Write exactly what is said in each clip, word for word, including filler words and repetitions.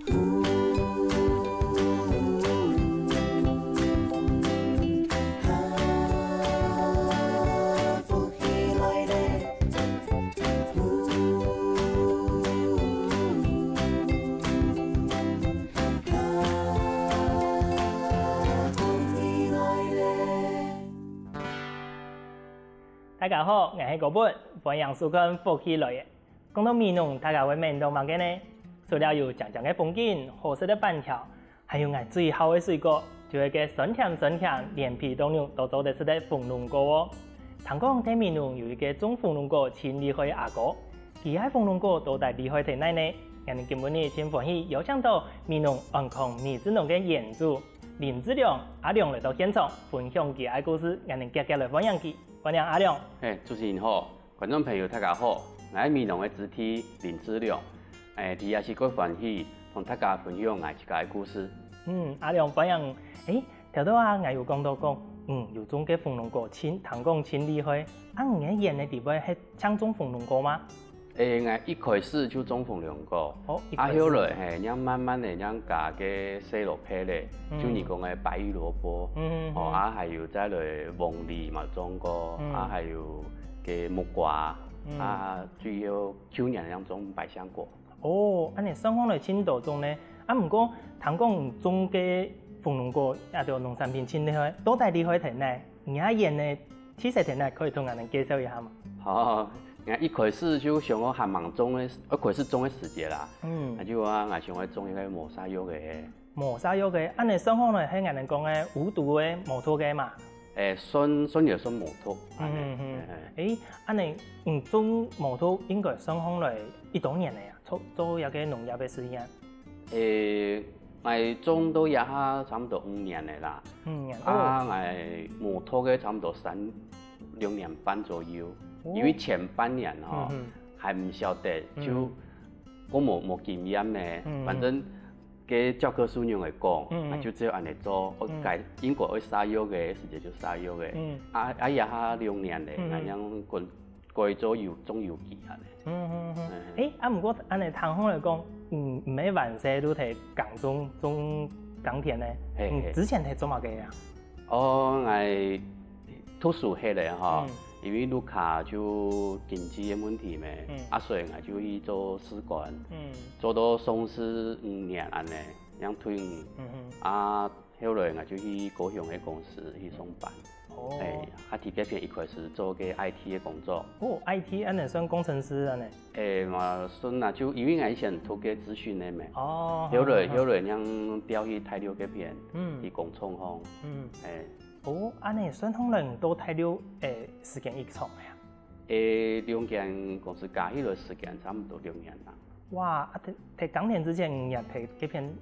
大家好，𠊎係高本，歡迎收看《福氣來了》。講到美濃，大家會愐到麼个呢？除了有靚靚个風景、好食个粄條，還有𠊎最好个水果，就係該酸甜酸甜、連皮當肉都做得食个紅龍果哦。聽講在美濃有一個種紅龍果盡厲害个阿哥，佢个紅龍果到底厲害在哪呢？𠊎等今晡日盡歡喜邀請到美濃安康美智農个園主林志良阿良來到現場，分享佢个故事，𠊎等遽遽來歡迎佢。歡迎阿良。嘿，主持人好， 觀眾朋友大家好，𠊎係美濃个子弟林志良，誒，這下係蓋歡喜同大家分享𠊎自家个故事。嗯，阿良歡迎。誒，頭到啊，𠊎有講到講，嗯，有種个紅龍果盡，聽講盡厲害。啊，你个園个底背係淨種紅龍果嗎？誒，𠊎一開始就種紅龍果，哦，一開始。啊，後來嘿，正慢慢个正加个細蘿蔔咧，嗯。就你講个白玉蘿蔔，嗯，嗯，哦，嗯。啊，還有再來黃梨嘛種過，嗯。啊，還有 个木瓜，嗯。啊，最後舊年正種百香果。哦，恁呢算下來盡多種呢。啊，毋過聽講種个紅龍果，啊，對，農產品盡厲害，到底厲害在哪？你个園呢，特色在哪？可以同𠊎等介紹一下嗎？好，𠊎一開始就想講還吂種个，一開始種个時節啦，嗯。啊，就啊，𠊎想愛種一個無啥藥个。 無啥藥个，恁呢算下來係𠊎等講个無毒个、無毒个嘛。誒，算，算也算無毒，嗯，嗯，嗯。誒，誒。誒，恁呢，嗯，種無毒應該算下來幾多年了呀？做，做這個農業个時間。誒，𠊎種到這下差不多五年了啦。五年，啊，哦。𠊎無毒个差不多三，兩年半左右，哦。因為前半年吼，嗯，嗯。還毋曉得，嗯。就 𠊎無，無經驗呢，嗯，嗯。反正該教科書仰仔講，嗯，嗯。啊，就只有恁呢做，𠊎，嗯。該應該愛撒藥个時節就撒藥个。嗯。啊，啊，這下兩年咧，嗯，嗯。恁樣改，改做有，種有機恁呢。嗯，嗯，嗯。嗯。誒，啊，毋過恁呢聽下來講，嗯，毋係還細就在耕種，種耕田呢。嘿，嗯，嘿。之前在做麼个啊？ 哦，𠊎讀書歇咧吼，嗯。因為屋下就經濟个問題咩，嗯。啊，所以𠊎就去做士官，嗯。做到上士五年恁呢，正退伍。嗯哼。啊，後來𠊎就去高雄个公司去上班。哦。誒，啊，在該片一開始做个I T个工作。哦，I T恁呢算工程師恁呢？誒，嘛算啦，就因為𠊎以前讀个資訊个咩，哦，後來，好，好，好。後來正調去大陸該片，嗯。去工廠項。嗯。誒。 哦，恁呢算下來你到大陸，誒，時間已長了呀？誒，兩間公司加起來時間差不多六年啦。哇，啊，在，在耕田之前，你也在該片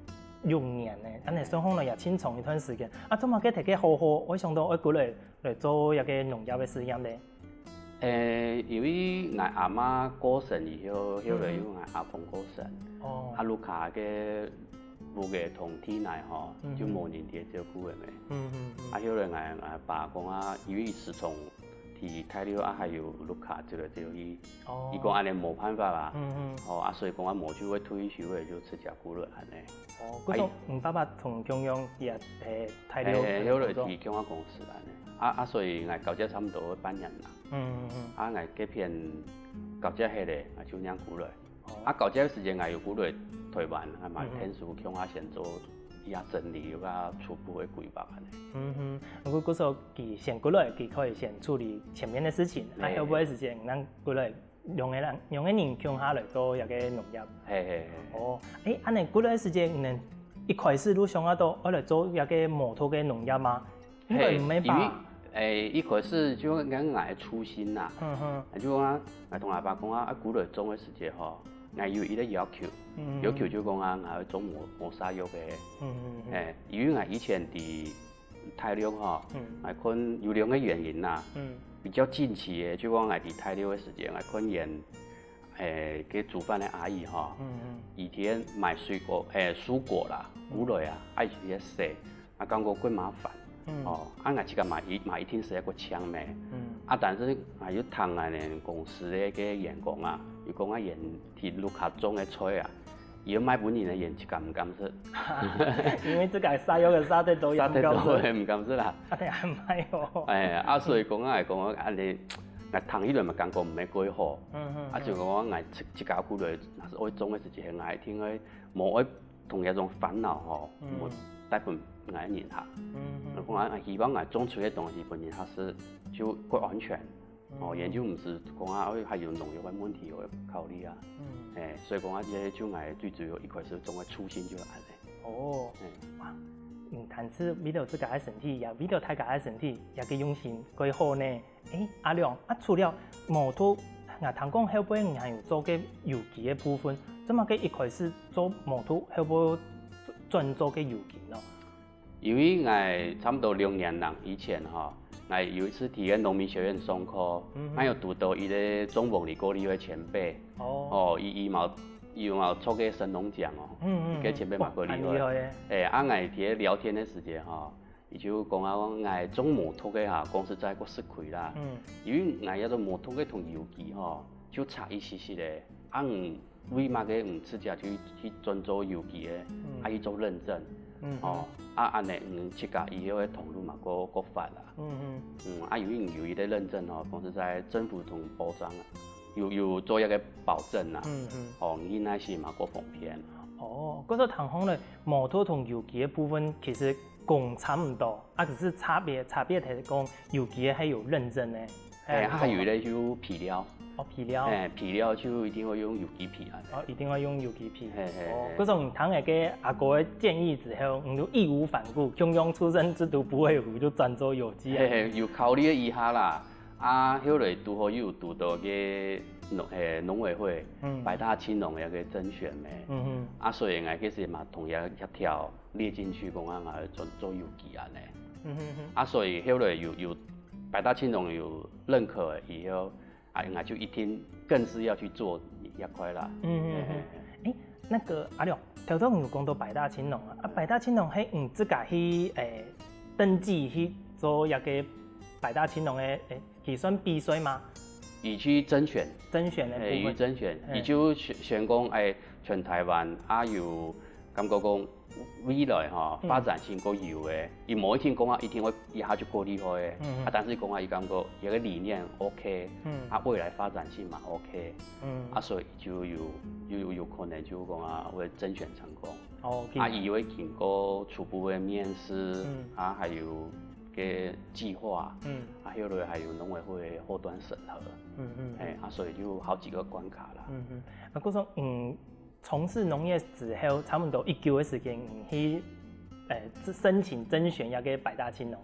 六年呢，恁呢算下來也盡長一段時間。啊，做麼个在該好好，會想到愛過來，來做這個農業个事業呢？誒，因為𠊎阿嬤過身以後，後來又𠊎阿公過身，哦。啊，屋下个 屋个同地泥吼，嗯哼。就無人在照顧个咩。嗯哼，嗯。啊，後來𠊎，𠊎爸講啊，因為佢時常在大陸啊，還有屋下走來走去，哦。佢講恁呢無辦法啦。嗯哼。哦，啊，所以講啊，無就會退休个，就自家過來恁呢。哦，故所，哎。你爸爸同共樣也，誒，大陸，嘿，嘿，後來工作。去共下公司恁呢。啊，啊，所以𠊎交接差不多半年啦。嗯，嗯，嗯。啊，𠊎該片交接歇咧，𠊎就正過來。 哦。啊，交接个時間𠊎有過來台灣，還嘛，嗯哼。𢯭手共下先做一下整理，有個初步个規劃恁呢。嗯哼，毋過故所佢先過來，佢可以先處理前面个事情，啊，嘿。後尾个時間，咱過來兩個人，兩個人共下來做這個農業。嘿，嘿，嘿。哦，誒，恁呢過來个時間，你等一開始就想到愛來做這個無毒个農業嗎？ 應該毋係吧？嘿，因為，誒，一開始就𠊎，𠊎个初心啦，嗯哼。就講啊，𠊎同阿爸講啊，啊，過來種个時節吼，𠊎有一個要求，嗯。要求就講啊，𠊎愛種無，無啥藥个。嗯，嗯，嗯。誒，因為𠊎以前在大陸吼，嗯。𠊎看有兩個原因啦，嗯。比較近期个，就講𠊎在大陸个時節，𠊎看見，誒，該煮飯个阿姨吼，嗯，嗯。佢在賣水果，誒，蔬果啦，嗯。過來啊，啊，佢在洗， 啊，感覺較麻煩。嗯。哦，啊，𠊎自家嘛一，嘛一定係愛較搶咩。嗯。啊，但是𠊎又聽𠊎等公司个个員工啊，又講啊，佢等屋下種个菜啊，佢賣分人个，佢自家毋敢食，因為自家殺肉个殺得多，殺得多个毋敢食啦。啊，你還賣哦。哎，啊，所以講啊，講啊，恁呢，𠊎聽起來嘛感覺毋係幾好。嗯嗯。啊，就講𠊎自自家過來，若係愛種个時節，𠊎一定愛無愛同這種煩惱吼，嗯無帶分𠊎人客。嗯我講啊，希望𠊎種出个東西分人客食，就較安全。哦，嗯也就毋係講啊，哎，還有農藥个問題愛考慮啊。嗯。哎，所以講啊，這就𠊎最主要一開始種个初心就係恁呢。哦，哎。哇，嗯，毋單淨為了自家个身體，也為了大家个身體，也个用心，蓋好呢。誒，阿良，啊，除了毛豆，𠊎聽講後背你還有做个有機个部分，做麼个一開始做毛豆，後背轉做个有機呢？因為𠊎差不多兩年零以前吼，𠊎有一次在該農民學院上課，嗯哼𠊎有堵到一個種鳳梨過來个前輩，哦，哦，佢佢嘛有嘛有做个神農獎哦，嗯嗯，該前輩嘛過來哇，很厲害耶。哎，啊，𠊎在該聊天个時節吼，佢就講啊，講𠊎種毛豆个哈，講實在較食虧啦，嗯因為𠊎這種毛豆个同有機吼，就差一息息个，啊，你為麼个毋直接去去轉做有機个，嗯啊，去做認證，嗯，哦，啊，恁呢你自家以後个通路嘛，較較闊啦。嗯嗯嗯，啊，因為你有一個認證吼，講實在政府同保障啊，有有做一個保證啊，嗯嗯。哦，你那些嘛較方便。哦，故所聽講咧，毛豆同有機个部分其實講差毋多，啊，只是差別差別係講有機个還有認證呢。哎，佢還有一個就肥料，哦肥料，哎，肥料就一定會用有機肥啊。哦一定愛用有機肥。嘿嘿嘿，哦故所你聽了个阿哥个建議之後，你就義無反顧，共樣出身之都不會苦，就轉做有機啊。嘿嘿，有考慮一下啦。啊，後來堵好又有堵到个農，嘿，農委會，嗯百大青農个一個甄選咩，嗯哼啊，所以𠊎其實嘛同佢協調列進去，講啊，𠊎做做有機恁呢。嗯哼哼，啊，所以後來有有百大青農有認可了以後，啊，𠊎就一定更是要去做這塊啦。嗯嗯嗯。誒，那個阿良，頭先你有講到百大青農啊，啊百大青農係你自家去誒登記去做一個百大青農个誒，佢算比賽嗎？佢去甄選，甄選个哎，佢去部分。甄選，嘿佢就選選講，哎，全台灣啊有感覺講未來吼嗯發展性較有个，佢無一定講啊一定會一下就夠厲害个，嗯嗯啊，但是講啊，佢感覺有個理念OK，嗯啊，未來發展性嘛OK，嗯啊，所以就有有有有可能就講啊會甄選成功。哦，啊，佢會經過初步个面試，嗯啊，還有个計劃，嗯啊，後來還有農委會後段審核，嗯嗯哎，啊，所以就好幾個關卡啦。嗯嗯，啊，故所嗯，從事農業之後，差不多一久个時間，你去誒申請甄選一個百大青農个。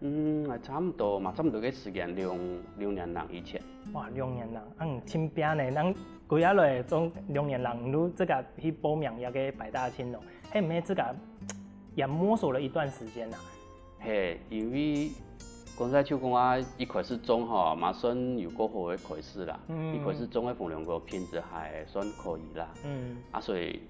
嗯，差不多嘛，差不多个時間六六年零以前。哇，六年零，嗯，真拚呢，人歸下來總六年零，你都自家去報名一個百大青農，係毋係自家也摸索了一段時間啊？嘿，因為講實在就講啊，一開始種吼，嘛算有較好个開始啦。嗯一開始種个紅龍果品質還算可以啦。嗯啊，所以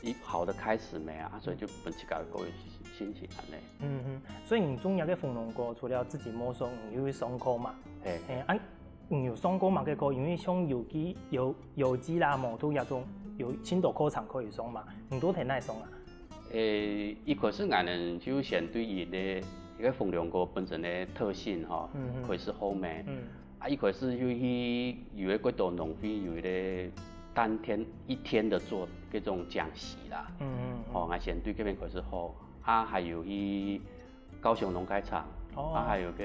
一好的開始咩啊，所以就分自家个個人心情恁呢。嗯嗯，所以你種這個紅龍果，除了自己摸索，你又去上課嘛？嘿，嘿，啊，你有上過麼个課？因為像有機、有有機啦、毛豆這種，有盡多課程可以上嘛，你都在哪上啊？誒，一開始𠊎等就先對佢个一個紅龍果本身个特性吼，嗯嗯開始學咩。嗯啊，一開始就去有一個到農會有一個單天一天的做這種講習啦。嗯嗯吼，𠊎先對這邊開始學，啊，還有去高雄農改場，哦啊，還有个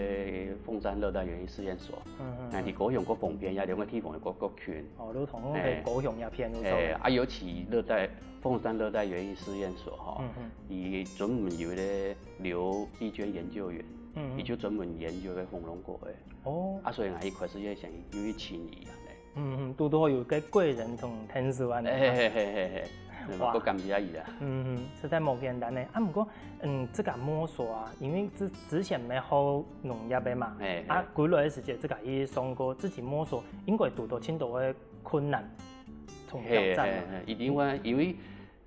鳳山熱帶園藝試驗所。嗯那你高雄个方便，也兩個地方有个个群。哦，都同在高雄一片，都誒，啊，尤其熱帶鳳山熱帶園藝試驗所吼，嗯嗯佢專門有一個劉碧娟研究員，嗯佢就專門研究个紅龍果个。哦，啊，所以𠊎一開始也想有去請佢恁呢。嗯嗯，都都有个貴人同天使啊。嘿嘿嘿嘿嘿，哇我感謝佢啊。嗯，實在無簡單呢。啊，毋過，嗯，這個摸索啊，因為之之前無學農業个嘛，嘿嘿啊，歸來个時節，這個去上課，自己摸索，應該堵到盡多个困難，同挑嘿嘿戰嘛。嘿，一定會，因為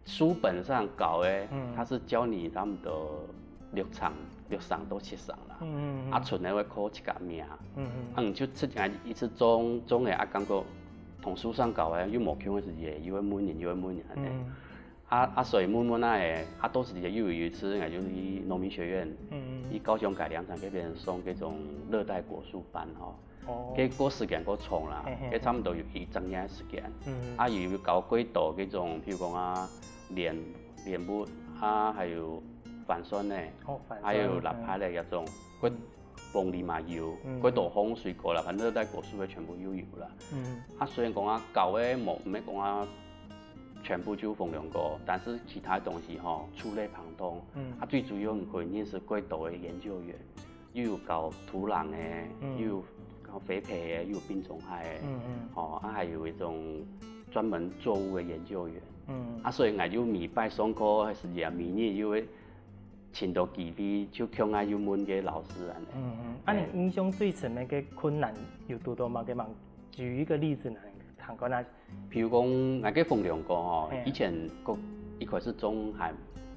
書本上教的，嗯他是教你差不多六成六成到七成啦。嗯嗯啊，賰个會靠自家命。嗯啊，你就自家一直種種个啊，感覺同書上教个又無共个時節，又會問人，又會問人恁呢。嗯啊，啊，所以問問啊，欸，啊，都是有，有一次，𠊎就去農民學院，嗯，嗯。去高雄改良場該邊上該種熱帶果樹班吼。哦。該个時間較長啦，嘿，嘿，該差不多有一整年个時間。嗯，嗯。啊，有，有搞幾多該種，譬如講啊，蓮，蓮霧啊，還有番檨呢，哦，番檨，還有辣白呢，嗯。該種，該 鳳梨嘛有，嗯。該多項水果啦，反正熱帶果樹个全部又有啦。嗯。啊，雖然講啊，搞个無，毋係講啊，全部就鳳梨哥，但是其他東西吼，觸類旁通。嗯。啊，最主要你可以認識幾多个研究員，又有搞土壤个，嗯。又有搞肥培个，又有病蟲害个，嗯，嗯。吼，啊，還有一種專門作物个研究員。嗯。啊，所以𠊎就每擺上課个時間，每日又會 尋到機會，就共下又問該老師恁呢。嗯，嗯。啊，你印象最深个困難有堵到麼个無？舉一個例子來，通講啊。譬如講，𠊎个鳳梨哥吼，嘿。以前个一開始種還，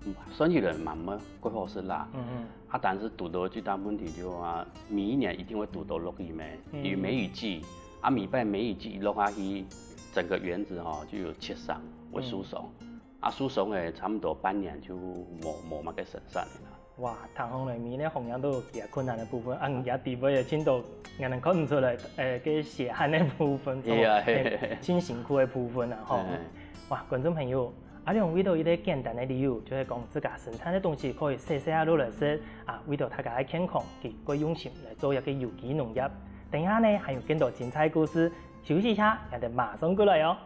嗯，算起來嘛，無幾好食啦。嗯，嗯。啊，但是堵到最大問題就啊，每一年一定會堵到落雨咩，嗯。有梅雨季，啊，每擺梅雨季一落下去，整個園子吼就有切傷，會受傷。嗯。 啊，受傷个差不多半年就無，無麼个生產个啦。哇，聽起來每个行業都有佢个困難个部分，啊，你也底背也盡多，𠊎等看毋出來，欸，个血汗个部分，係啊，嘿，嘿，嘿。盡辛苦个部分啊，吼。嘿，嘿。哇，觀眾朋友，阿良為著一個簡單个理由，就係講自家生產个東西可以細細下落來食，啊，為著大家个健康，佢蓋用心來做一個有機農業。等一下呢，還有更多精彩故事，休息一下，𠊎等馬上過來哦。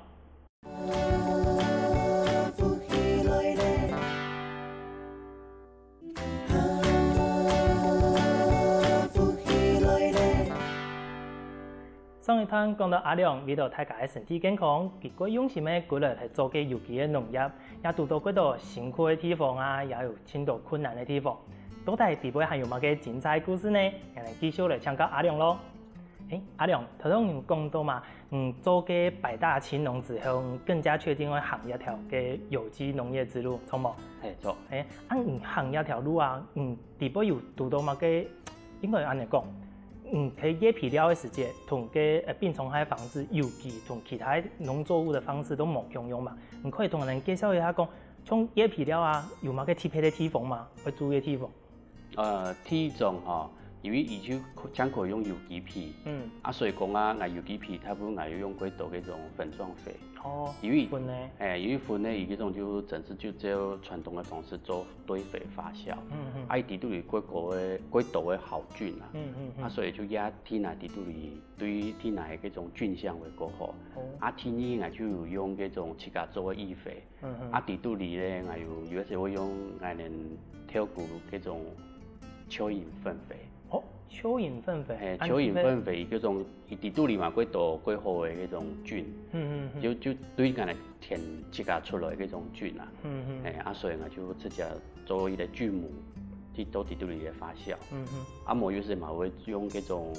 上一段講到阿良為著大家个身體健康，佢蓋用心个歸來係做个有機个農業，也堵到幾多辛苦个地方啊，也有盡多困難个地方。到底底背還有麼个精彩故事呢？𠊎等繼續來請教阿良咯。 欸，阿良，頭先有講到嘛，你做个百大青農之後，你更加確定愛行這條个有機農業之路，著無？嘿，著。欸，啊，你行這條路啊，你底背有堵到麼个，應該恁呢講，你在葉肥料个時節，同个，呃，病蟲害防治有機，同其他農作物个方式都無共樣嘛。你可以同𠊎等介紹一下講，像葉肥料啊，有麼个特別个地方嘛，愛注意个地方？ 呃，第一種吼，因為佢就淨可以用有機肥，嗯。啊，所以講啊，𠊎有機肥大部分𠊎有用過多該種粉狀肥。哦，因為，粉个。欸，因為粉个，佢這種就真係就照傳統个方式做堆肥發酵。嗯，嗯。啊，佢底肚裡蓋高个，蓋多个好菌啊。嗯，嗯，嗯。啊，所以就壓地泥底肚裡，對地泥个該種菌相會較好。哦。啊，第二𠊎就有用該種自家做个育肥。 嗯哼。啊，底肚裡咧，𠊎有，有一些會用𠊎等豆穀該種蚯蚓糞肥。哦，蚯蚓糞肥。嘿，啊，蚯蚓糞肥該種，佢底肚裡嘛，蓋多蓋好个該種菌，嗯，嗯，嗯。就，就對𠊎等田自家出來該種菌啊。嗯，嗯。嘿，啊，所以𠊎就自家做一個菌母，去做底肚裡个發酵。嗯，嗯。啊，無有時嘛會用該種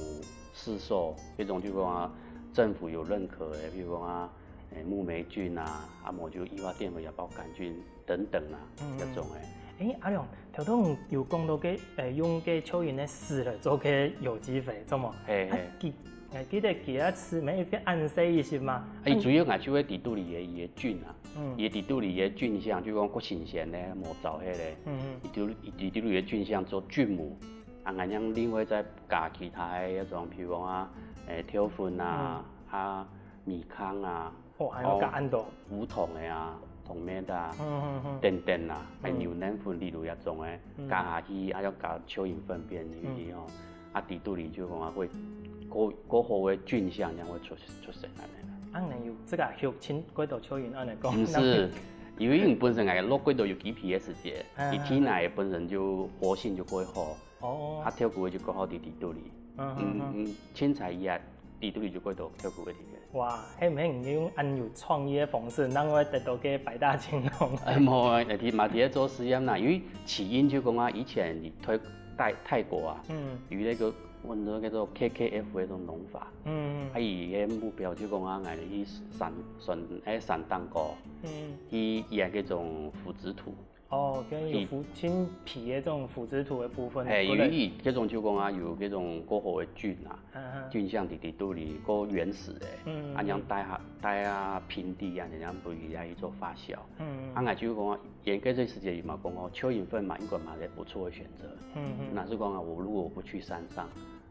市售，該種就講啊，政府有認可个，比如講啊， 欸，木黴菌啊，啊無就異化澱粉芽孢桿菌等等啊，嗯，這種个。欸，阿良，頭先有講到个，欸，用个蚯蚓个屎來做个有機肥，著無？嘿，啊，嘿。佢，欸，記得佢个屎，乜一個恁細一息嘛。啊，佢主要𠊎就係底肚裡个佢个菌啊，嗯。佢底肚裡个菌相，就講較新鮮个，無燥个咧。嗯，嗯。佢底肚，佢底肚裡个菌相做菌母，啊，𠊎等另外再加其他个該種，譬如講啊，欸，豆粉啊，嗯。啊， 米糠啊，哦，還有加恁多。哦，無糖个啊，糖蜜啊，嗯，嗯，嗯。等等啊，還有嗯。牛奶粉，例如這種个，嗯。加下去，啊，愛加蚯蚓糞便入去吼，嗯。啊，底肚裡就講啊，會，較，較好个菌相，正會出，出現恁呢啦。啊，你有自家畜盡幾多蚯蚓恁呢講？毋係，因為佢本身个落幾多有機肥个時節，啊。佢地泥本身就活性就較好。 哦。啊，豆穀个就較好在底肚裡。嗯，嗯，嗯，嗯。嗯，凊彩佢啊，底肚裡就蓋多豆穀个田園。哇，係毋係你用恁有創意个方式，讓𠊎得到个百大青農？哎，無啊，哎，佢嘛，佢在做實驗啦，因為起因就講啊，以前佢在泰，泰國啊，嗯。有那個，我們說叫做K K F那種農法。嗯，嗯。啊，佢个目標就講啊，𠊎去山，山，哎，山頂高，嗯。去挖那種腐殖土。哦，跟有腐，青皮的這種腐殖土的部分。嘿，有一，這種就講啊，有這種過好的菌啊，嗯哼。菌相直直肚裡，過原始的，嗯，嗯，嗯。啊，恁帶下，帶下平地啊，恁樣分佢來去做發酵。嗯，嗯。啊，𠊎就講啊，嚴格這時節嘛講哦，蚯蚓糞嘛，應該嘛是不錯的選擇。嗯，嗯。那是講啊，我如果我不去山上，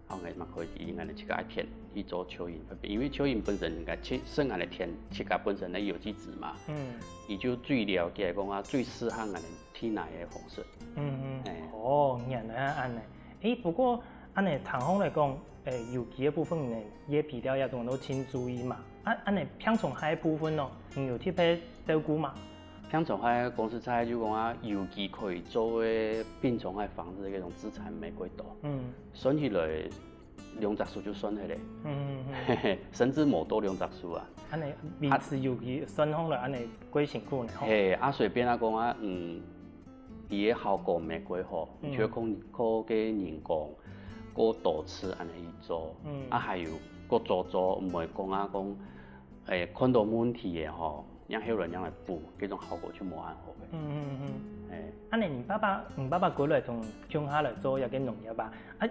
後面嘛可以用𠊎等自家个田去做蚯蚓糞便，因為蚯蚓本身應該自，算𠊎等田自家本身个有機質嘛，嗯。佢就最了解講啊，最適合𠊎等地泥个方式。嗯，嗯。哎。哦，原來恁呢。誒，不過恁呢，聽講來講，誒，有機个部分呢，這肥料也總都盡注意嘛。啊，恁呢，病蟲害个部分呢，你有特別照顧嘛？病蟲害講實在就講啊，有機可以做个病蟲害防治个該種資產無幾多。嗯。算起來， 兩隻手就算起來。嗯，嗯，嗯。嘿嘿，甚至無到兩隻手啊。恁呢，維持有機算好了，恁呢，過辛苦呢，吼。嘿，啊，隨便啊講啊，嗯，佢个效果無幾好，嗯。就靠，靠个人工，過多次恁呢去做，嗯。啊，還有過做做，毋會講啊講，誒，看到問題个吼， 讓後來人來補，這種效果就無恁好个。嗯，嗯，嗯。哎。恁呢，你爸爸，你爸爸過來同共下來做這个農業吧？啊，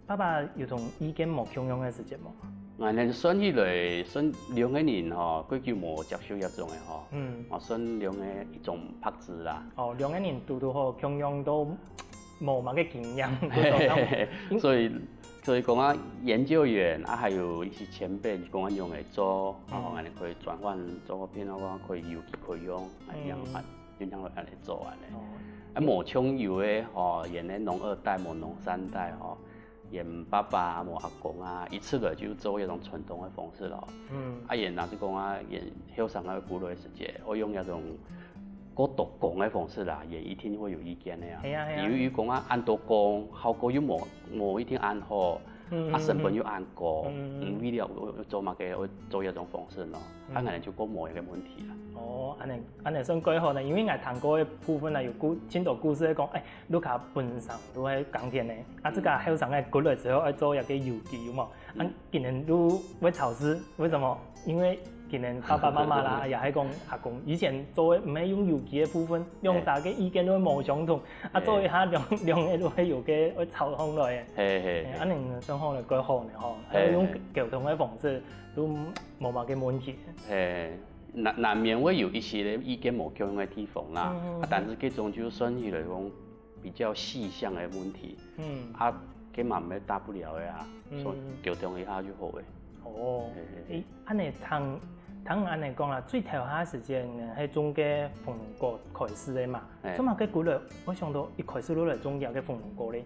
爸爸有同意見無共樣个時節無？𠊎等算起來，算兩個人吼，過久無接觸這種个吼。嗯。哦，算兩個一種白紙啦。哦，兩個人堵堵好，共樣都無麼个經驗，嘿嘿嘿，所以，所以講啊，研究員啊，還有一些前輩，講啊，用來做，嗯。哦，恁呢可以轉換做片啊，可以有機可用，恁樣啊，嗯。就恁樣來恁呢做恁呢。哦。啊，無像有个吼，𠊎等農二代，無農三代吼，𠊎爸爸啊，無阿公啊，一直來就做這種傳統个方式咯。嗯。啊，𠊎若係講啊，𠊎後生个過來時節，𠊎用這種 過多工个方式啦，也一定會有意見个啊。係啊，係啊。比如講啊，恁多工，效果又無，無一定恁好，嗯，啊，成本又恁高，嗯，嗯，嗯。嗯，為了𠊎，𠊎做麼个，𠊎做這種方式咯，嗯。啊，可能就過無一個問題啦。哦，恁呢，恁呢算過好呢，因為𠊎聽過个部分啊，有故，盡多故事會講，哎，屋下本身都係耕田个，啊，這個後生个過來之後，愛做一個有機，有無？ 啊，嗯。今年都會潮濕，為什麼？因為今年爸爸媽媽啦，也還講阿公，以前做个毋係用有機个部分，用啥个意見都會無相同，啊，嘿。做一下兩，兩個都會有个會吵起來个。嘿，嘿，嘿。哎，恁呢算好了，過好呢吼，嘿，用溝通个方式都無麼个問題。嘿，難，難免會有一些个意見無共樣个地方啦，嗯，嗯，啊，但是這種就算起來講， 比較細項个問題，嗯。啊，該嘛無大不了个啊，嗯。所以溝通一下就好个。哦，嘿，嘿，嘿。誒，恁呢聽，聽恁呢講啦，最頭下時間呢，係種該紅龍果開始个嘛，嘿。做麼个過來，𠊎想到一開始就來種這个紅龍果咧？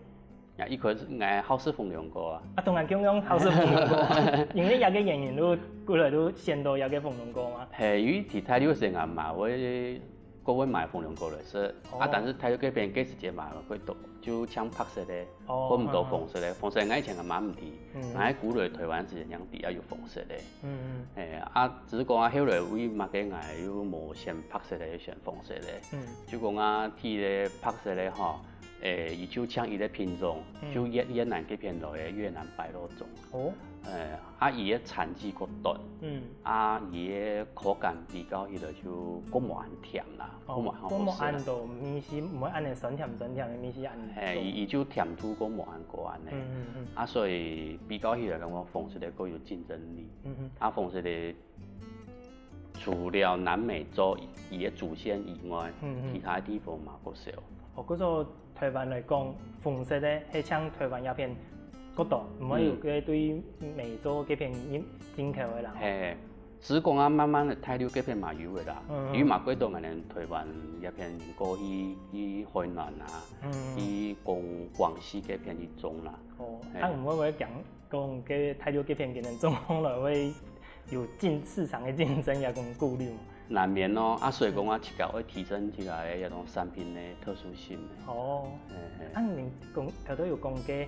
呀，一開始𠊎好食紅龍果啊。啊，當然共樣好食紅龍果啊，因為這个原因，就過來就選到這个紅龍果嘛。嘿，因為在大陸个時間嘛，𠊎 過會買紅龍果來食。哦。啊，但是大陸這片該時節嘛，會多，就像白色个，哦，分毋到紅色个。嗯，嗯。紅色个𠊎以前也買毋知，嗯。𠊎過來台灣時節正知啊有紅色个。嗯，嗯。哎，啊，只是講啊，後來為麼个𠊎又無選白色个，選紅色个？嗯。就講啊，這个白色个吼，誒，佢就像一个品種，嗯。就越，越南這片來个越南白肉粽。 哦。誒，啊，佢个產期較短，嗯。啊，佢个口感比較起來就較無恁甜啦，哦，較無恁好食啦。較無恁多味緒，毋會恁呢酸甜酸甜个味緒恁重。嘿，佢，佢就甜度較無恁高恁呢。嗯，嗯，嗯。啊，所以比較起來，感覺紅色个較有競爭力。嗯，嗯。啊，紅色个除了南美洲佢个祖先以外，嗯，嗯。其他地方嘛較少。哦，故所 台灣來講，紅色个係像台灣這片較多，毋會有个對美洲這片入，進口个啦。嘿，只是講啊，慢慢个大陸這片嘛有个啦，嗯，嗯。因為嘛過多𠊎等台灣這片過去，去海南啊，嗯，嗯。去廣，廣西這片去種啦。哦，嘿。啊，毋會，會講，講个大陸這片可能種好了會 有競，市場个競爭也講顧慮嘛。難免咯，啊，所以講啊，自家愛提升自家个這種產品个特殊性个。哦。嘿，嘿。啊，你講，頭頭有講个，誒，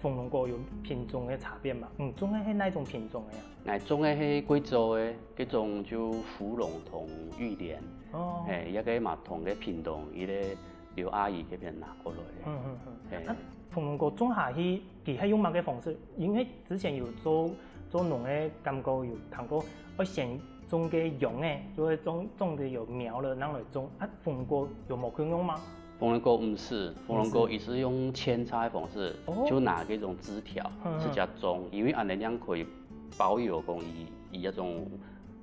紅龍果有品種个差別嘛？嗯，種个係哪種品種个呀？𠊎種个係貴州个，這種就芙蓉同玉蓮。哦。嘿，這个嘛同个品種，佢个劉阿姨這片拿過來个。嗯，嗯，嗯。嘿。啊，紅龍果種下去，佢係用麼个方式？因為之前有做，做農个感覺有聽過，愛先種个秧仔，就會種，種个有苗了，拿來種。啊，火龍果有無共樣嗎？火龍果毋係，火龍果佢係用扦插个方式，哦。就拿該種枝條，嗯，嗯。直接種，因為恁樣正可以保有講佢，佢一種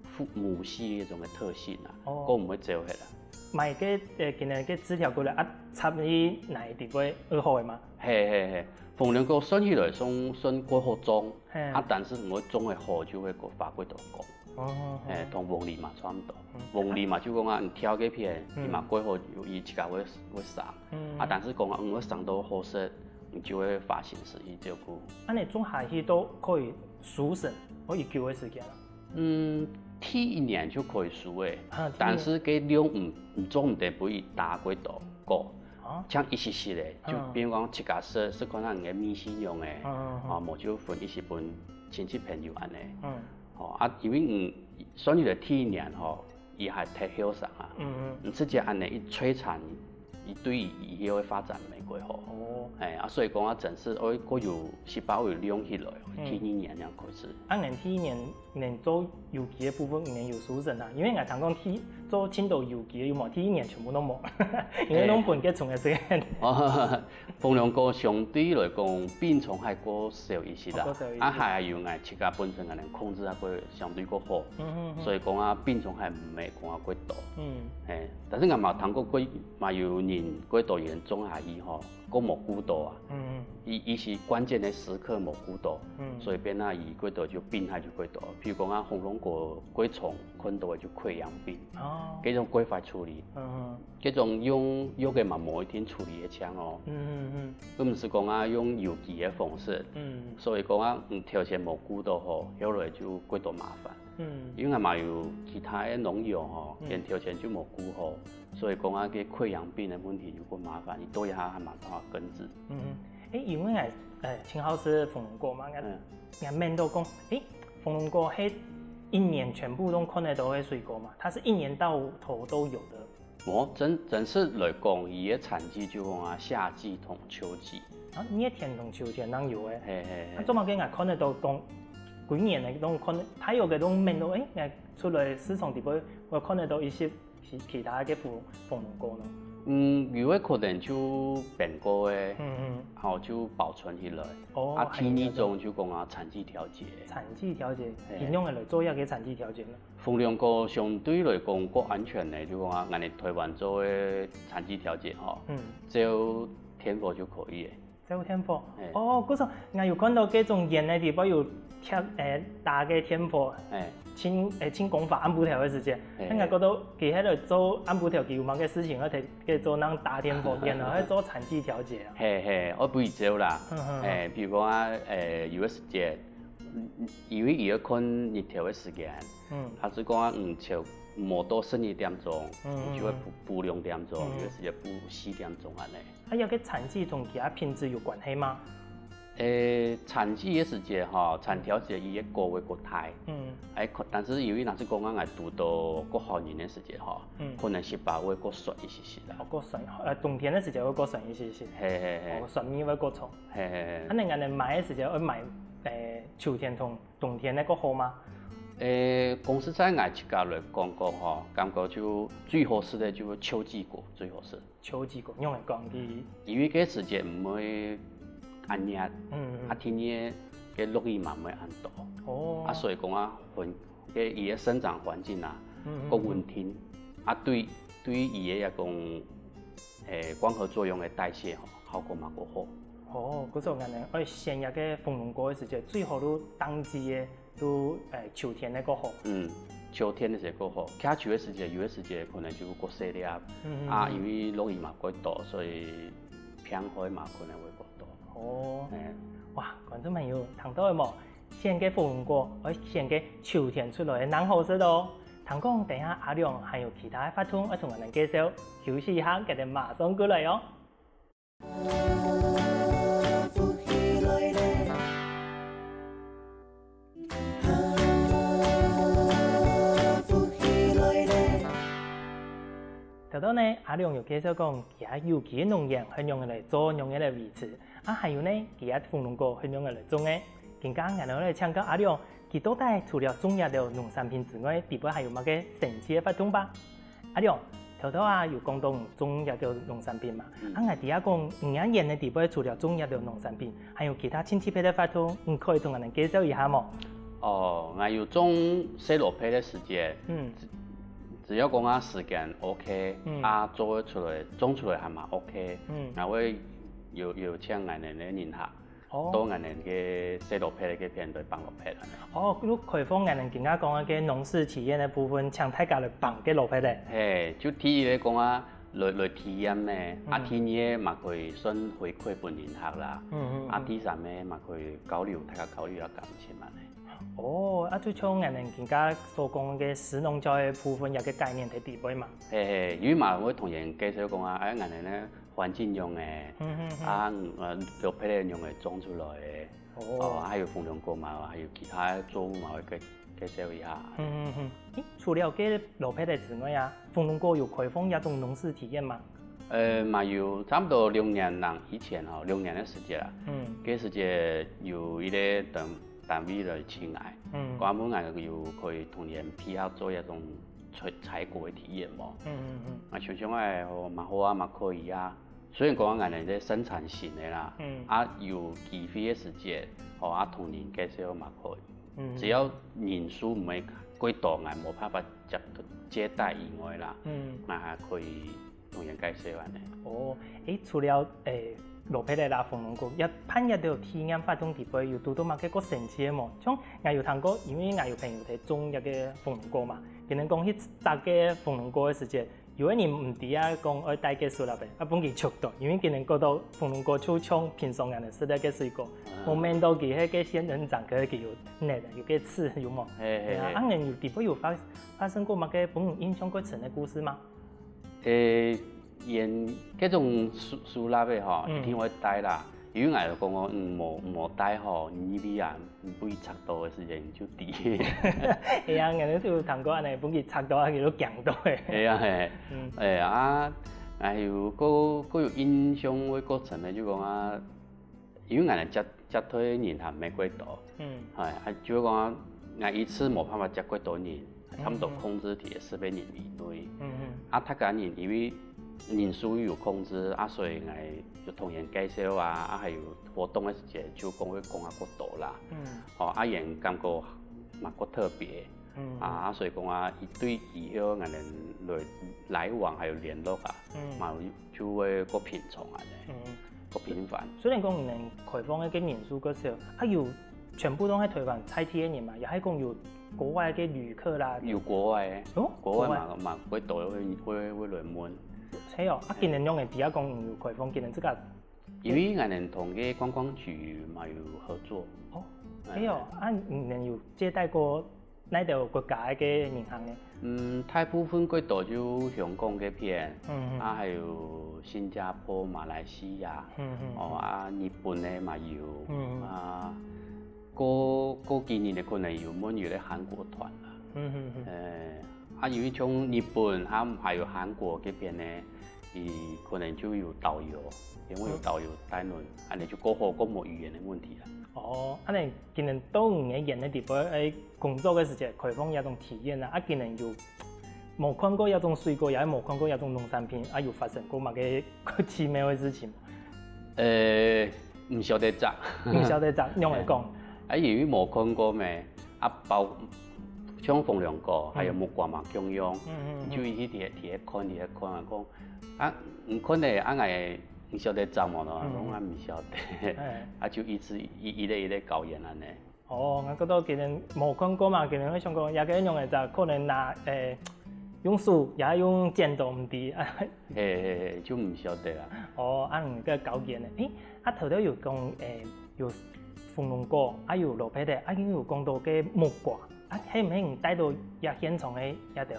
父母系一種个特性啊，哦。該毋會走忒啊。買个，呃，今日个枝條過來，啊，插去泥底會好个嗎？係係係，火龍果算起來算，算較好種，係。啊，但係毋會種个好，就會發較多果。 哦，哦，哦。欸，同黃梨嘛差毋多。嗯。黃梨嘛就講啊，你挑該片，嗯。佢嘛較好，佢自家會，會生。嗯。啊，但係講啊，你愛生到好勢，你就愛花心思去照顧。恁樣種下去都可以收成，愛幾久个時間啊？嗯，第一年就可以收个，啊，第一年。但係該量毋，毋做毋得分佢打過多，哦。像一息息个，就嗯。比如講自家食，食看下你个味緒仰仔，嗯，嗯，嗯。啊，無就分一息分親戚朋友恁樣。嗯。哦，啊，因為你 算起來第一年吼，佢還忒後生啊。嗯嗯。你直接恁樣一摧殘，佢對佢以後个發展無幾好。哦。欸，啊，所以講啊，真係愛過有細胞有量起來，嗯。第二年正開始。啊，恁樣第一年，恁樣做有機个部分，恁樣有收成啊？因為𠊎聽講第，做盡多有機个，有無？第一年全部都無，因為攏分佢蟲个時間。哦， 火龍果相對來講，病蟲害較少一息啦，哦，較少一息。啊，還有𠊎自家本身可能控制啊，較相對較好，嗯嗯嗯。所以講啊，病蟲害毋會講啊較多。嗯。嘿，但係𠊎嘛聽過過，嘛有人過多人種下去吼，過無顧到啊。嗯嗯。佢，佢係關鍵个時刻無顧到，嗯。所以變啊，佢過多就病害就過多。譬如講啊，火龍果過蟲，看到个就潰瘍病，哦。該種較壞處理。嗯嗯。 該種用藥个嘛無一定處理得淨哦。嗯嗯嗯。佢毋係講啊用有機个方式，嗯。所以講啊，嗯，頭前無顧到吼，後來就較多麻煩。嗯。因為嘛有其他个農友吼，嗯。佢頭前就無顧好，所以講啊，該潰瘍病个問題就較麻煩，佢到這下還無辦法根治。嗯嗯。欸，因為𠊎，呃，盡好食火龍果嘛，𠊎，嗯。𠊎愐到講，欸，火龍果係一年全部都看得到个水果嘛，它是一年到頭都有的。 無，真，真實來講，佢个產季就講啊，夏季同秋季。啊，熱天同秋天正有个。嘿嘿嘿。啊，做麼个𠊎看得到講，幾年个攏看，大約个攏愐到，欸，𠊎出來市場底背，𠊎看得到一息其，其他个火，火龍果呢？嗯，有个可能就冰過个，嗯嗯。吼，就保存起來。哦，啊，還有該種。第二種就講啊，產季調節。產季調節，嘿。仰般个來做一個產季調節呢？ 火龍果相對來講較安全个，就講啊，𠊎等臺灣做个產季調節吼，嗯。照電火就可以个。照電火？嘿。哦，故所，𠊎有看到該種園个地方有貼，欸，打个電火，嘿。盡，欸，盡光華暗晡頭个時間，嘿。𠊎覺得佢該个做暗晡頭佢有麼个事情，愛提，該做人打電火，然後愛做產季調節啊。嘿嘿，愛分佢照啦。嗯嗯嗯。欸，比如講啊，欸，有个時節， 因為佢愛看日頭个時間，嗯。佢係講啊，嗯，就無到十二點鐘，嗯嗯嗯。佢就會晡，晡兩點鐘，嗯。有个時節晡四點鐘恁樣。啊，這個產季同佢个品質有關係嗎？欸，產季个時節吼，產調節佢个果會較大。嗯。欸，可，但係因為若係講啊，𠊎堵到較好運个時節吼，嗯。可能食飽會較順一息息啦。哦，較順，呃，冬天个時節會較順一息息。嘿嘿嘿。哦，順味會較重。嘿嘿嘿。啊，你恁樣買个時節愛買，欸，秋天同 冬天个較好嗎？欸，講實在，𠊎自家來講講吼，感覺就最好食个就秋季果最好食。秋季果，仰般講佢？因為該時節毋會恁熱，嗯嗯。啊，天氣个落雨嘛毋會恁多。哦。啊，所以講啊，環，該佢个生長環境啊，嗯嗯嗯。較穩定，啊，對，對佢个來講，欸，光合作用个代謝吼，效果嘛較好。哦，故所𠊎等愛選一個火龍果个時節，最好都當季个 都，欸，秋天个較好。嗯，秋天个時節較好，徛樹个時節，有个時節可能就較細粒，嗯嗯嗯。啊，因為落雨嘛較多，所以病害嘛可能會較多。哦。嘿。哇，觀眾朋友，聽到了無？選个火龍果，愛選个秋天出來个正好食哦。聽講等下阿良還有其他个活動愛同𠊎等介紹，休息一下，佢等馬上過來哦。 頭頭呢，阿良有介紹講，佢个有機个農園係仰仔來做，仰仔來維持。啊，還有呢，佢个火龍果係仰仔來種个。今下𠊎等來請教阿良，佢到底除了種這兜農產品之外，底背還有麼个神奇个活動吧？阿良，頭頭啊有講到你種這兜農產品嘛，嗯。啊，𠊎知啊講，你个園仔底背除了種這兜農產品，還有其他盡特別个活動，你可以同𠊎等介紹一下無？哦，𠊎有種西蘿蔔个時節，嗯。只，只要講啊時間OK，嗯。啊做得出來，種出來還蠻OK，嗯。𠊎會有，有請𠊎等个人客。 哦。到𠊎等个西蘿蔔个片來放蘿蔔啊。哦，就開放𠊎等今下講个農事體驗个部分，請大家來放个蘿蔔咧。嘿，就第一个講啊，來，來體驗呢，啊，嗯。第二个嘛可以算回饋分人客啦，嗯，嗯，啊，嗯。第三个嘛可以交流，大家交流下感情嘛呢。哦，啊，就像𠊎等今下所講个食農教育部分，有个概念在底背嘛。嘿，嘿，有嘛會同人介紹講啊，哎，𠊎等呢， 環境用个，嗯，嗯，嗯。啊，呃，蘿蔔个用个種出來个，哦。哦，還有紅龍果嘛，還有其他个作物嘛，會介，介紹一下。嗯，嗯，嗯。誒，除了該蘿蔔个之外啊，紅龍果有開放這種農事體驗嗎？呃，嘛有，差不多六年零以前吼，六年个時節啦。嗯。該時節有一個單，單位來請𠊎，嗯。講問𠊎有可以同人配合做一種採，採果个體驗無？嗯，嗯，嗯。啊，想想哎，哦，蠻好啊，蠻可以啊。 雖然講𠊎等係生產型个啦，嗯。啊，有機會个時節，吼，啊，同人介紹嘛可以。嗯。只要人數毋會過多，𠊎無辦法接，接待以外啦，嗯。𠊎還可以同人介紹恁呢。哦，誒，除了，誒，蘿蔔个啦，紅龍果，這辦這兜體驗活動底背有堵到麼个較神奇个無？像𠊎有聽過，因為𠊎有朋友在種這个紅龍果嘛，佢等講去摘該紅龍果个時節， 有个人毋知啊，講愛戴該手lapel，啊，分佢擛到，因為佢等覺得紅龍果就像平常人食个該水果，啊。無想到佢該个仙人掌，佢有net，有个刺，有無？嘿，嘿，係啊，嘿。啊，你有底背有發，發生過麼个分你印象較深个故事嗎？誒，因該種手，手lapel吼，嗯。一定會戴啦。 因為𠊎就講哦，嗯，無，無戴吼，你入去啊，分佢擛到个時間就知。係啊，𠊎就有聽過恁呢，分佢擛到啊，佢就驚到个。係啊，係。嗯。誒，啊，還有，過，過有印象个過程呢，就講啊，因為𠊎等接，接待人還無幾多，嗯。係，啊，就講啊，𠊎一次無辦法接幾多人， 差不多控制在十個人以內。嗯，嗯。啊，大家人因為人數有控制，啊，所以𠊎就同人介紹啊，啊，還有活動个時節就講會講啊較多啦。嗯。哦，啊，人感覺嘛較特別。嗯。啊，所以講啊，對以後𠊎等來，來往還有聯絡啊，嗯。嘛就會較平常恁呢。嗯。 較頻繁。雖然講你等開放个人數較少，啊有全部都係臺灣在地个人嘛，也係講有國外个旅客啦。有國外个，哦，國外嘛，國外。嘛，會多會，會，會來問。係哦，啊，嘿。今年仰會知啊講有開放，今年這個因為𠊎等同个觀光局嘛有合作。哦，哎。係哦，啊，你等有接待過 哪兜國家个人客呢？嗯，大部分較多就香港該片，嗯，嗯。啊，還有新加坡、馬來西亞，嗯，嗯，哦，嗯。啊，日本个嘛有，嗯，嗯。啊，過，過幾年个可能有問有个韓國團啦。嗯，嗯，嗯。誒，啊，有一種日本，啊，還有韓國該片呢，佢可能就有導遊，因為有導遊帶路，嗯。恁呢就較好，較無語言个問題啦。哦，恁呢 今年到你个園仔底背，誒，工作个時節，開放這種體驗啊，啊，今年有無看過這種水果，也無看過這種農產品，啊，有發生過麼个奇妙个事情？呃，毋曉得摘。毋曉得摘，仰會講？啊，因為無看過咩，啊，包，像紅龍果，還有木瓜嘛，共樣，嗯，嗯，嗯。就一直佇遐，佇遐看，佇遐看啊，講，啊，你看咧，啊，𠊎毋曉得摘無咯，嗯，嗯。講啊，毋曉得，哎。啊，就一直一，一個一個搞園恁呢。 哦，𠊎覺得佢等無看過嘛，佢等會想講，這個仰仔摘，可能拿，誒，用手，也用剪刀，毋知，啊。嘿，嘿，嘿，就毋曉得啦。哦，啊，你个搞園个，誒，啊，頭頭有講，誒，有紅龍果，啊，有蘿蔔个，啊，又有講到个木瓜，啊，係毋係你帶到這現場个這兜，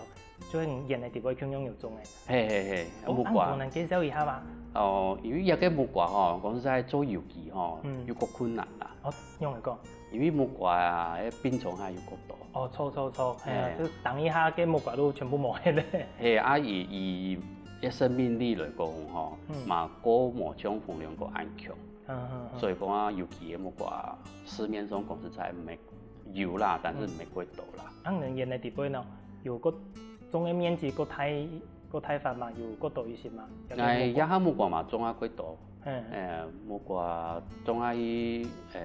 就係你園个底背共樣有種个？嘿，嘿，嘿，哦，木瓜。啊，你同𠊎介紹一下嘛。哦，因為這個木瓜吼，講實在做有機吼，嗯。有較困難啦。哦，仰會講？ 因為木瓜啊，該病蟲害又較多。哦，著，著，著，係啊，嘿。就等一下，該木瓜都全部無忒咧。嘿，啊，以，以該生命力來講吼，嗯。嘛，較無像紅龍果恁強。嗯，嗯，嗯。所以講啊，有機个木瓜，市面上講實在毋係，有啦，但是毋係過多啦。恁樣園个底背呢，有過種个面積過大，過大法嘛，有過多一息嘛？哎，這下目前嘛種啊過多，嗯，哎，目前種啊去，呃，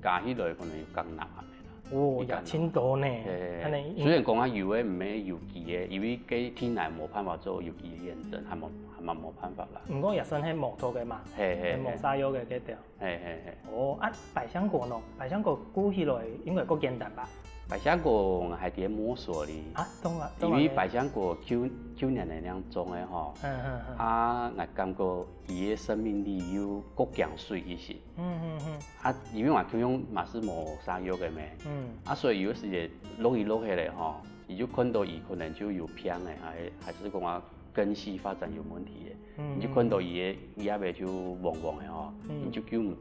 加起來可能有江南恁樣啦。哦，也真多呢。哎，恁樣，雖然講啊有个毋係有機个，因為該地泥無辦法做有機驗證，還無還無無辦法啦。毋過也算係無毒个嘛，嘿嘿，無啥藥个該條。 嘿嘿嘿。哦，啊，百香果呢？百香果顧起來應該較簡單吧？百香果𠊎還在摸索哩。啊，當然，因為百香果舊舊年个恁樣種个吼，嗯嗯嗯，啊，𠊎感覺佢个生命力又較強水一息。嗯嗯嗯，啊，因為𠊎共樣嘛係無啥藥个咩，嗯，啊，所以有時節落雨落下來吼，你就看到佢可能就有病个，還還係講啊根系發展有問題个。 你就看到佢个葉仔就黃黃个吼，你就救毋，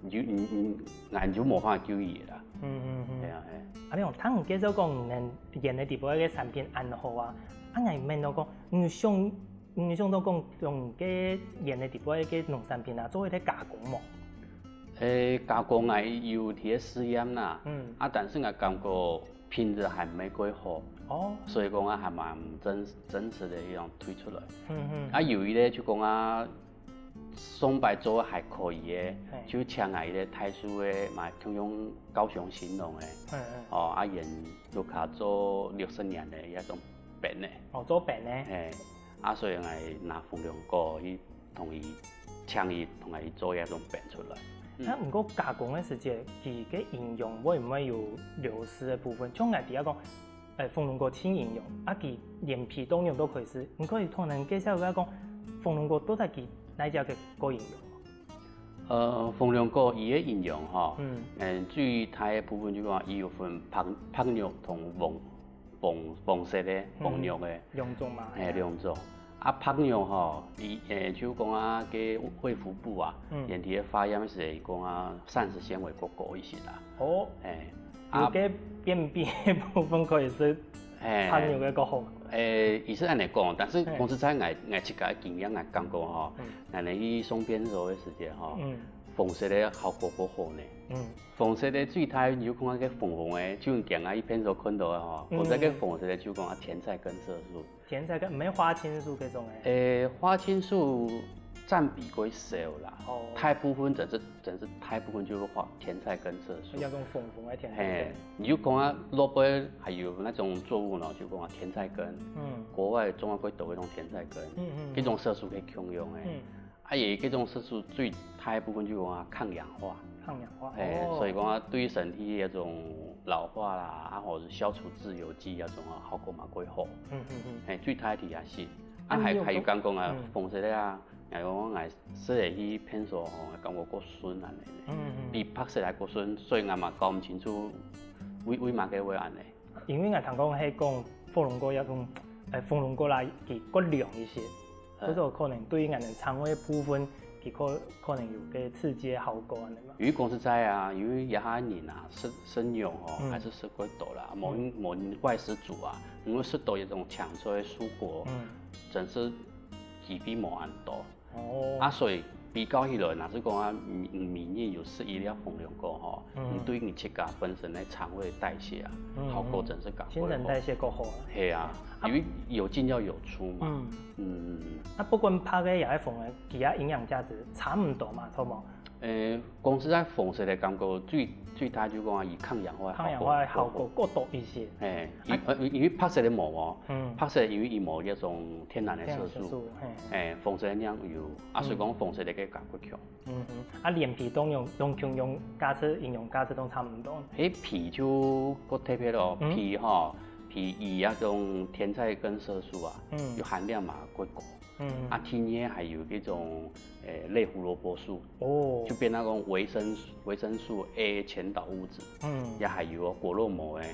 你就你你，𠊎就無法救佢啦。嗯嗯嗯。係啊係。啊，你講，聽你介紹講，你園个底背个產品恁好啊，啊，𠊎問到講，你想，你想到講，用該園个底背个農產品啊，做一個加工無？誒，加工𠊎有在試驗啦，嗯，啊，但是𠊎感覺品質還毋係過好，哦，所以講啊，還蠻真真實个一種推出來。嗯嗯，啊，有一個就講啊。 上擺做還可以个，就請𠊎一個大樹个，嘛共樣高雄新農个，哦，啊，佢屋下做六十年个該種粄个。哦，做粄个。嘿，啊，所以𠊎拿紅龍果去同佢請佢同𠊎去做該種粄出來。啊，毋過加工个時節，佢个營養會毋會有流失个部分？像𠊎知影講， 誒，紅龍果盡營養，啊佢連皮當用都可以食。你可以同𠊎介紹一下講，紅龍果到底佢哪隻个較營養？呃，紅龍果佢个營養吼，嗯，最大个部分就講佢有分白白肉同黃黃黃色个黃肉个，兩種嘛，誒，兩種。 啊，白肉吼，佢誒就講啊，該衛福部啊，佢个化驗係講啊，膳食纖維較高一息啦。哦，誒，有該便秘个部分可以食白肉个較好。誒，佢係恁樣講，但是講實在，𠊎𠊎自家个經驗來講講吼，𠊎等去送便所个時節吼，紅色个效果較好呢。嗯，紅色个最大有看到該紅紅个，就驚啊，去便所看到个吼，紅色个紅色个就講啊，甜菜根色素。 甜菜根，毋係花青素該種誒。誒，花青素佔比較少啦，哦，大部分真係真係大部分就係花甜菜根色素。要用紅紅个甜菜根。嘿，你就講啊，落尾還有那種作物呢，就講啊甜菜根，嗯，國外種啊較多該種甜菜根，嗯嗯，該種色素較強用誒。嗯，啊，也該種色素最大部分就講啊抗氧化。抗氧化，誒，哦，所以講啊，對身體該種老化啦，啊，或者消除自由基該種啊，效果嘛較好。嗯嗯嗯，誒，最大个也係。 啊，還還有講講啊，紅色个啊，𠊎講𠊎食了去便所吼，感覺較順恁樣呢，比白色還較順，所以𠊎嘛搞毋清楚為為麼个會恁樣。因為𠊎聽講係講火龍果也講，誒，火龍果啦，佢較涼一息，所以可能對於𠊎等腸胃部分，佢可可能有個刺激个效果恁樣嘛。因為講實在啊，因為這下人啊，食食肉吼，還係食較多啦，無無外食族啊，因為食到這種青菜、蔬果， 真係機會無恁多。哦，啊，所以比較起來，若係講啊，每每日有食一粒紅龍果吼，你對你自家本身个腸胃代謝啊，效果真係較好。新陳代謝較好啊。係啊，因為有進要有出嘛。嗯，嗯，啊，不管白个也係紅个，佢个營養價值差毋多嘛，著無？ 誒，講實在，紅色个感覺最最大就講啊，佢抗氧化，抗氧化效果較多一些。誒，因呃因為白色个無哦，白色因為佢無該種天然个色素，誒，紅色个樣有，啊，所以講紅色个个感覺強。嗯哼，啊，連皮都用用共樣價值營養價值都差毋多。誒，皮就較特別咯，皮吼，皮佢該種甜菜根色素啊，有含量嘛較高。 嗯，啊，第二還有該種誒類胡蘿蔔素，哦，就變那種維生維生素A前導物質，嗯，也還有哦果肉膜誒，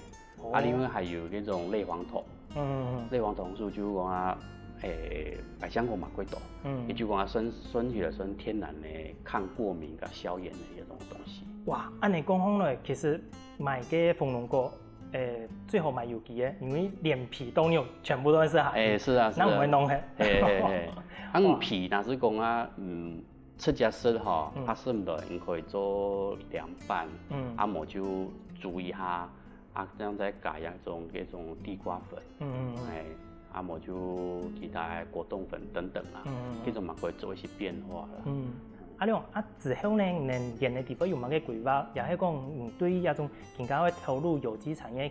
啊，另外還有該種類黃酮，嗯嗯，類黃酮素就講啊，誒百香果嘛較多，嗯，也就講啊算算起來算天然个抗過敏佮消炎个一種東西。哇，恁樣講起來，其實買个紅龍果 誒，最好買有機个，因為連皮帶肉全部都係含。誒，是啊，是啊。該毋會弄忒。嘿嘿嘿，啊，皮若係講啊，嗯，直接食吼，啊，食毋落，你可以做涼拌，嗯，啊，無就煮一下，啊，這樣再加一種這種地瓜粉，嗯嗯嗯，哎，啊，無就其他果凍粉等等啦，嗯嗯嗯，這種嘛可以做一些變化啦。嗯，阿良啊，之後呢，你个地方有麼个規劃？也係講你對這種更加會投入有機產業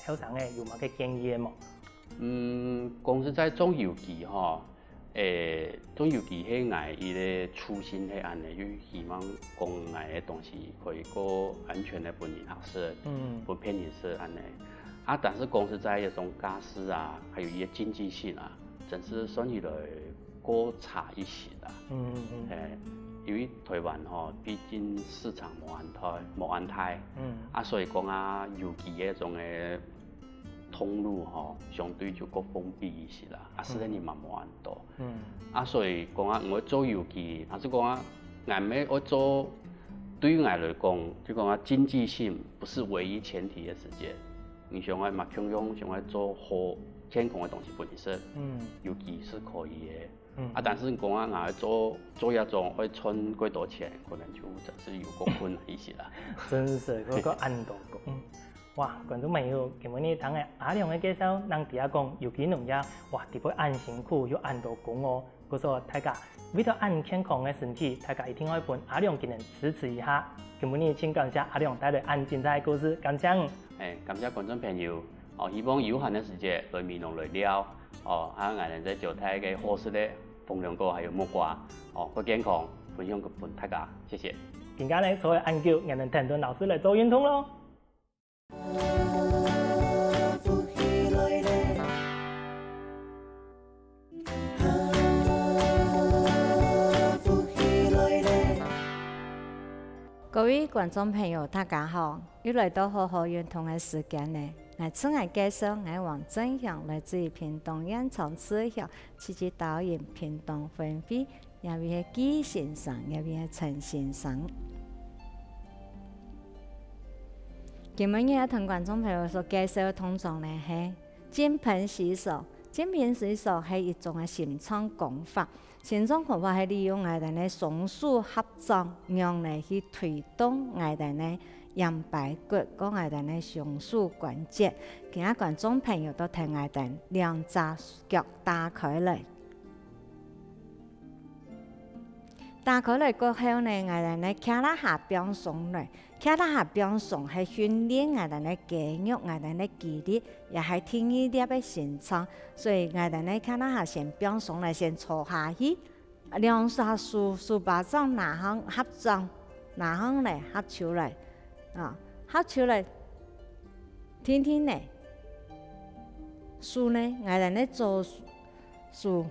後生个有麼个建議無？嗯，講實在，種有機吼， 誒，種有機係𠊎一個初心係恁呢，就希望講𠊎个東西可以較安全个分人客食，嗯，分別人食恁呢。啊，但是講實在，這種價錢啊，還有一個經濟性啊，真係算起來較差一些啦。嗯嗯嗯。誒，因為臺灣吼，畢竟市場無恁大，無恁大，嗯，啊，所以講啊，有機个種个通路吼，相對就較封閉一些啦，啊，食个人嘛無恁多。 嗯。啊，所以講啊，𠊎做有機，還係講啊，𠊎乜愛做，對於𠊎來講，就講啊，經濟性不是唯一前提个時節。你想愛嘛，共樣想愛做好健康个東西分你食，嗯，有機係可以个。嗯。啊，但是你講啊，𠊎愛做，做一種愛賺幾多錢，可能就真係有較困難一些啦。真係，該个恁多个，嗯。 哇，觀眾朋友，今晡日聽了阿良个介紹，正知講有機農業，哇，底背恁辛苦又恁多功哦。故所大家為著恁健康个身體，大家一定愛分阿良佢等支持一下。今晡日盡感謝阿良帶來恁精彩个故事，感謝你。誒，感謝觀眾朋友，哦，希望有閒个時節來美濃來尞，哦，啊，𠊎等再招待个好食个紅龍果還有木瓜，哦，較健康，分享分大家，謝謝。今下呢，坐了恁久，𠊎等等等老師來做運動咯。 各位觀眾朋友，大家好！又來到好好運動个時間了。𠊎自我介紹，𠊎王正祥，來自於屏東縣長治鄉，自治島嶼屏東分會。 這位係季先生，這位係陳先生。今晡日愛同觀眾朋友所介紹个動作呢係浸盆洗手。浸盆洗手係一種个心臟功法。心臟功法係利用𠊎等个雙手合掌，仰般去推動𠊎等个腰背骨，摎𠊎等个雙手關節。今下觀眾朋友就同𠊎等兩隻腳打開來。 打開來過後呢，𠊎等呢，胯下放鬆來。胯下放鬆係訓練𠊎等个肌肉，𠊎等个肌力，也係第二粒个心臟。所以𠊎等呢，胯下先放鬆來，先坐下去。兩隻手，手巴掌拿項合掌，拿項來合手來，啊，合手來，定定呢。手呢，𠊎等呢左手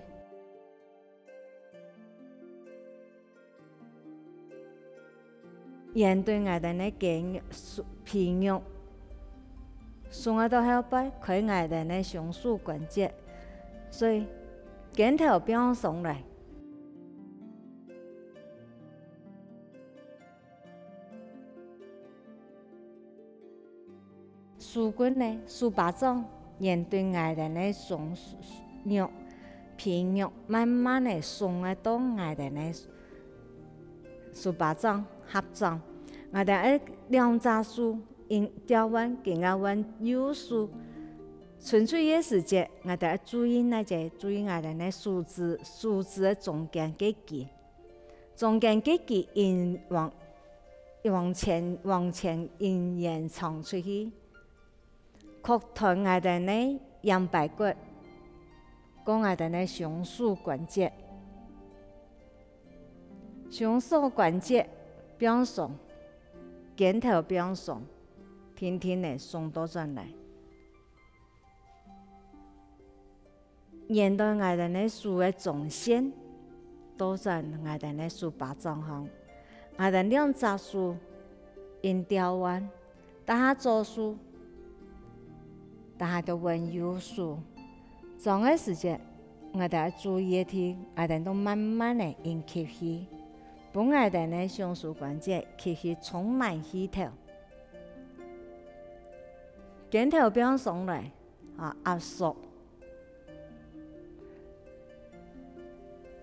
圓對𠊎等个肩、手、皮肉，手愛到後背，開𠊎等个雙手關節，所以肩頭放鬆來。 手骨呢，手巴掌，沿對𠊎兜个雙肉、皮肉，慢慢仔送仔到𠊎兜个手巴掌、合掌。𠊎兜个兩隻手，用調換，緊愛換右手。伸出个時節，𠊎兜愛注意哪隻，注意𠊎兜个手指，手指个中間个肌。 中間个肌用往、往前、往前用延長出去，擴展𠊎兜个腰背骨，過𠊎兜个雙手關節。雙手關節放鬆，肩頭放鬆，定定仔送倒轉來。 沿到𠊎兜个手个中線，倒轉𠊎兜个手巴掌項。𠊎兜兩隻手用調換，這下左手，這下就換右手。張个時節，𠊎兜愛注意个係，𠊎兜都慢慢仔用吸氣，分𠊎兜个雙手關節吸氣充滿氣頭。肩頭放鬆來， 啊，壓縮，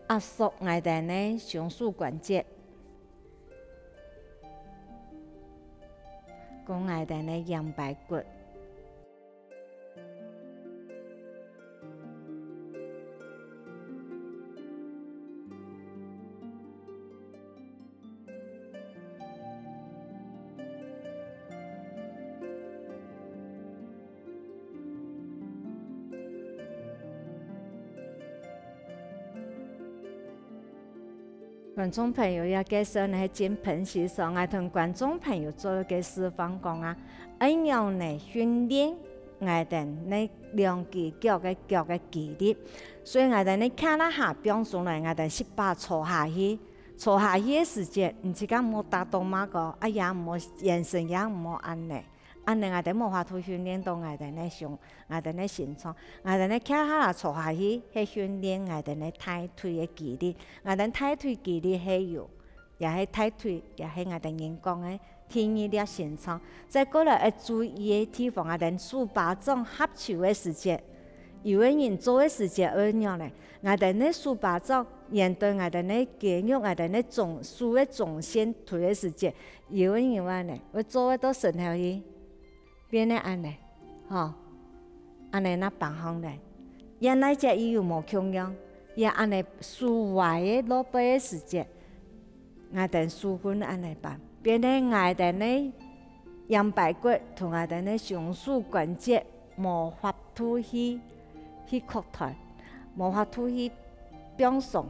壓縮𠊎兜个雙手關節。𠊎兜个腰背骨。 觀眾朋友，這個時節係進疸息所，𠊎同觀眾朋友做一個示範講啊，恁樣呢訓練𠊎兜呢兩支腳个腳个肌力。所以𠊎兜呢企啦下放鬆來，𠊎兜屎朏坐下去。坐下去个時節，你自家莫打到麼个，啊也毋好，眼神也毋好恁呢。 恁呢𠊎兜無法度訓練到𠊎兜个胸，𠊎兜个心臟。𠊎兜个企下坐下去，係訓練𠊎兜个大腿个肌力。𠊎兜大腿肌力係有，也係大腿，也係𠊎兜人講个第二粒心臟。再過來愛注意个地方，𠊎兜手巴掌合手个時節，有个人做个時節會仰呢？𠊎兜个手巴掌沿著𠊎兜个肌肉，𠊎兜个中，手个中線推个時節， 有个人恁呢，會做會到伸頭去，變成恁呢，吼，恁呢那放放咧。原來這又有無共樣，也恁呢手歪个落背个時節，𠊎兜手分恁呢扳，變成𠊎兜个腰背骨同𠊎兜个胸鎖關節無法度去，去擴大，無法度去放鬆，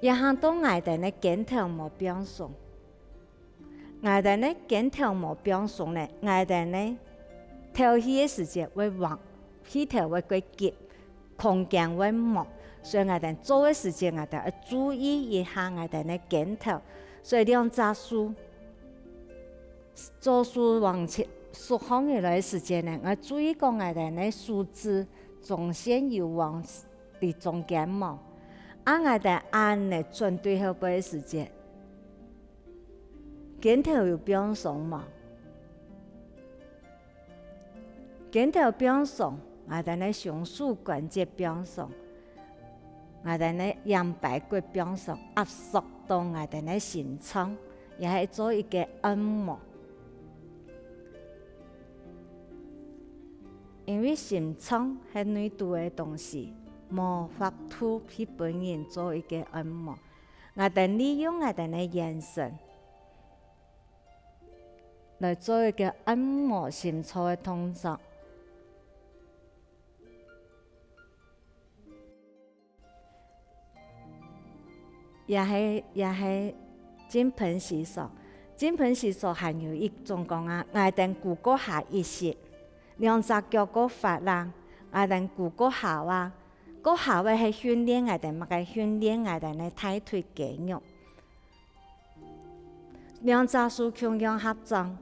也行到𠊎兜个肩頭無放鬆。 𠊎兜个肩頭無放鬆呢，𠊎兜个敨氣个時節會往，氣頭會過急，空間會無。所以𠊎兜做个時節，𠊎兜愛注意一下𠊎兜个肩頭。所以兩隻手，左手往前縮䟘起來个時節呢，愛注意講𠊎兜个手指中線有往 在中間無？啊𠊎兜恁呢轉對後背个時節，肩頭有放鬆無？肩頭放鬆，𠊎兜个胸鎖關節放鬆，𠊎兜个腰背骨放鬆，壓縮到𠊎兜个心臟，也係做一個按摩。 因為心臟係內肚个東西，無法度去分人做一個按摩。𠊎兜利用𠊎兜个眼神來做一個按摩心臟个動作。 也係，也係進疸息所。進疸息所還有一種講啊，𠊎兜跍過下一息，兩隻腳過闊啦，𠊎兜跍過下啊，過下位係訓練𠊎兜麼个？訓練𠊎兜个大腿肌肉。 兩隻手共樣合掌。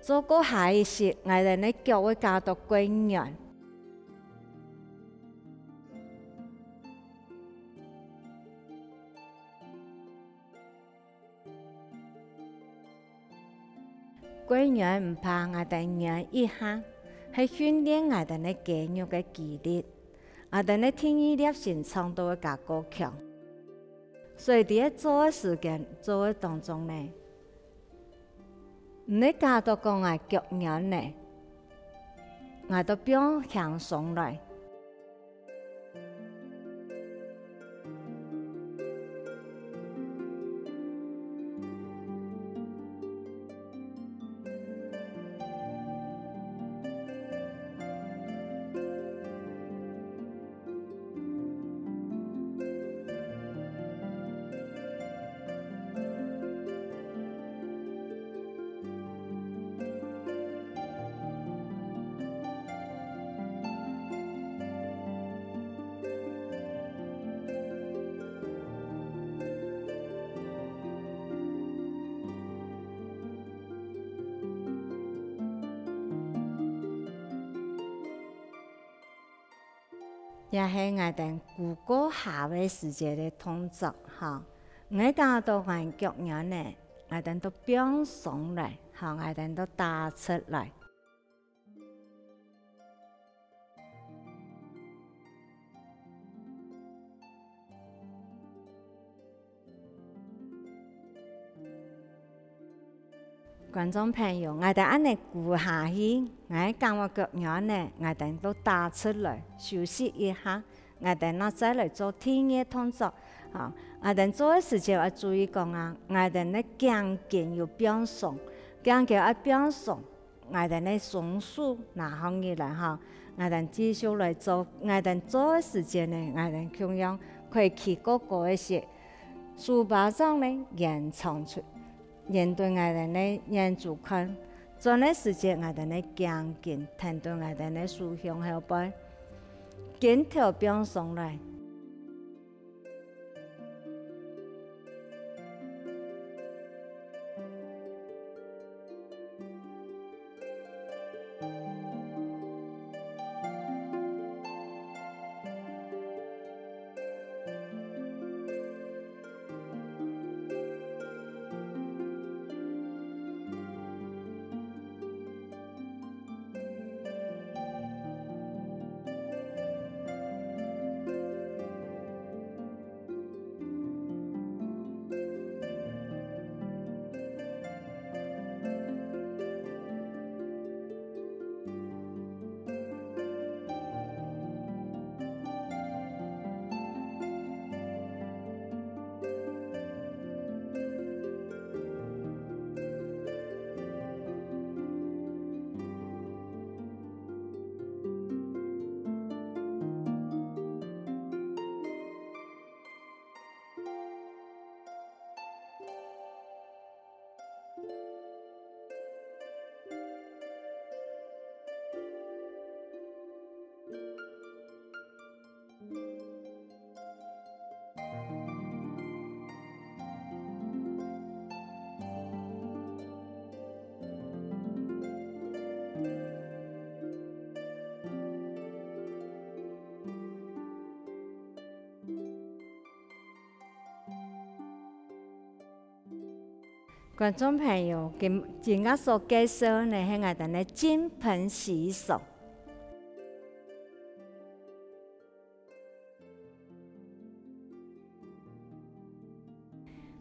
做過下一息，𠊎兜个腳會加到過軟。 過軟毋怕，𠊎兜軟一下，係訓練𠊎兜个肌肉个肌力，𠊎兜个第二粒心臟都會加過強。所以在這做个時間，做个當中呢，毋係假到講𠊎腳軟呢，𠊎都放輕鬆來。 這係𠊎兜跍過下个時節个動作，吼。𠊎兜到𠊎腳軟呢，𠊎兜都放鬆來，吼，𠊎兜都打直來。觀眾朋友，𠊎兜恁呢跍下去，𠊎个腳腳軟呢，𠊎兜都打直來，休息一下，𠊎兜正再來做第二動作。吼，𠊎兜做个時節愛注意講啊，𠊎兜个頸根愛放鬆，頸根愛放鬆，𠊎兜个雙手拿䟘起來吼，𠊎兜繼續來做，𠊎兜做个時節呢，𠊎兜共樣可以企高高个時，手巴掌呢延長出， 沿對𠊎兜个圓珠看，轉个時節𠊎兜个頸根跈對𠊎兜个手向後背，肩頭放鬆來。 觀眾朋友，今，今下所介紹呢，係𠊎兜个浸盆洗手。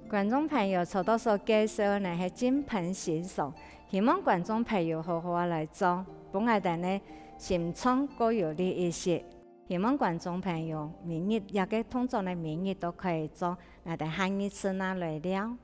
觀眾朋友，頭到所介紹呢係浸盆洗手，希望觀眾朋友好好仔來做，分𠊎兜呢心臟過有力一息。希望觀眾朋友每日這個動作呢每日都可以做，𠊎兜下一次正來尞。